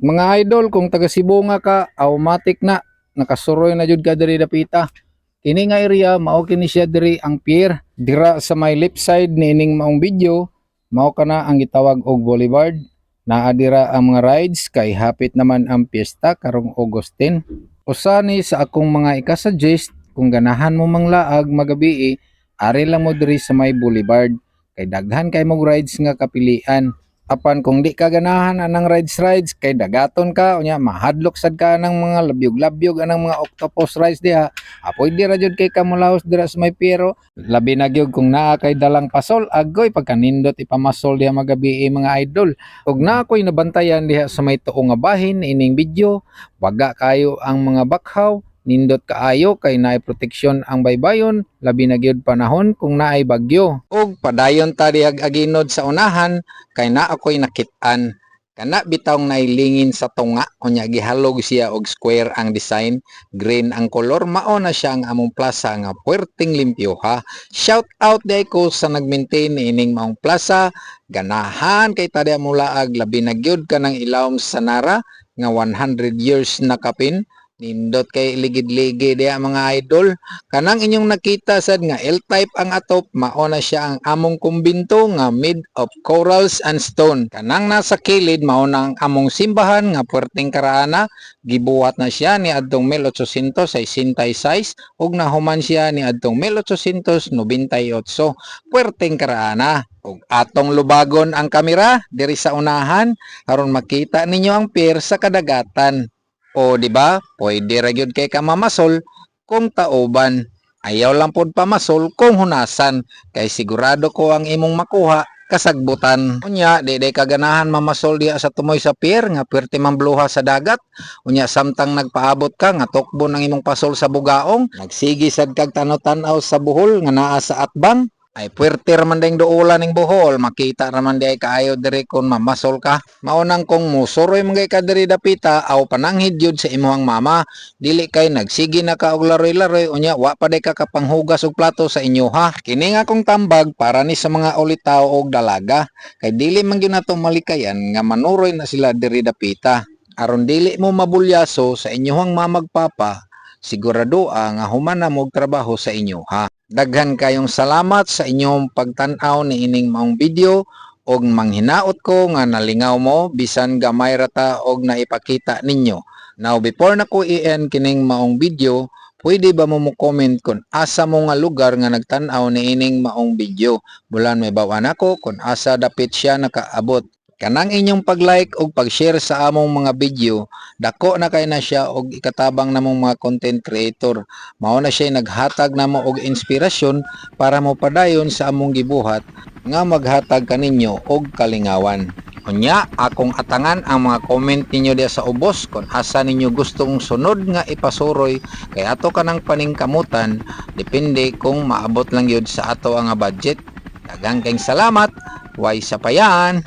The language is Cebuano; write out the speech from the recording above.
Mga idol, kung taga Cebu nga ka, automatic na nakasuroy na jud ka diri dapita. Kini nga area mao kini siya diri ang pier. Dira sa may left side niining maong video, mao kana ang gitawag og boulevard. Naa dira ang mga rides kay hapit naman ang piyesta karong August 10. Usa ni sa akong mga ika-suggest kung ganahan mo manglaag magabii, ari lang mo diri sa may boulevard kay daghan kay mog rides nga kapilian. Apan kung di ka ganahan anang rides rides kay dagaton ka, unya mahadlok sad ka anang mga labyog-labyog, anang mga octopus rides diha, pwede ra jud kay kamulaos dira sa may pier. Labi na gyud kung naa kay dalang pasol, agoy pagkanindot ipamasol diha magabii, mga idol. Ug naa ko'y nabantayan diha sa may tuo nga bahin ining video, baga kayo ang mga bakhaw. Nindot kaayo kay naay proteksyon ang baybayon, labi na gyud panahon kung naay bagyo. Ug padayon ta dihag aginod sa unahan kay naa ko'y nakit-an. Kana bitawng nailingin sa tunga, unya gihalog siya og square ang design, green ang kolor, mao na siya ang among plaza nga puwerteng limpyo ha. Shout out diay ko sa nag-maintain niining maong plaza. Ganahan kay ta diha mulaag, labi na gyud kanang ilawom sa Nara nga 100 years na kapin. Nindot kay ligid-ligi diha, mga idol. Kanang inyong nakita sad nga L-type ang atop, mao na siya ang among kumbinto nga made of corals and stone. Kanang nasa kilid mao na ang among simbahan nga puwerteng karaana. Gibuhat na siya ni adtong 1866 ug nahuman siya ni adtong 1898. Puwerteng karaana. Ug atong lubagon ang kamera diri sa unahan aron makita ninyo ang pier sa kadagatan. O di ba? Pwede ra gyud kay ka mamasol kung tauban. Ayaw lang pod pamasol kung hunasan kay sigurado ko ang imong makuha kasagbutan. Unya, di day ka ganahan mamasol diha sa tumoy sa pier nga puwerte man bluha sa dagat. Unya samtang nagpaabot ka nga tukbon ang imong pasol sa bugaong, nagsige sad kag tanaw-tanaw sa buhol nga naa sa atbang. Ay puwerte ra man ding duola ning buhol, makita ra man diay kaayo diri kung mamasol ka. Mao nang kung musuroy man gay ka diri dapita, aw pananghid gyud sa imong mama. Dili kay nagsige na ka og laroy-laroy, unya wa pa day ka kapanghugas og plato sa inyo ha. Kini nga akong tambag para ni sa mga ulitaw og dalaga kay dili man gyud nato malikayan nga manuroy na sila diri dapita. Aron dili mo mabulyaso sa inyuhang mamagpapa, sigurado nga human na mo og trabaho sa inyo ha. Daghan kayong salamat sa inyong pagtan-aw niining maong video og manghinaot ko nga nalingaw mo bisan gamay ra ta og naipakita ninyo. Now, before na ko i-end kining maong video, pwede ba mo mo comment kung asa mo nga lugar nga nagtan-aw niining maong video? Bulan may bawan ako kung asa dapit siya nakaabot. Kanang inyong pag-like ug pag-share sa among mga video, dako na kay na siya og ikatabang namong mga content creator. Mao na siya naghatag namo og inspirasyon para mo padayon sa among gibuhat nga maghatag kaninyo og kalingawan. Unya, akong atangan ang mga comment ninyo diya sa ubos kung asa ninyo gustong sunod nga ipasuroy kay ato kanang paningkamutan, depende kung maabot lang yun sa ato ang budget. Daghang kayong salamat. Way sapayan.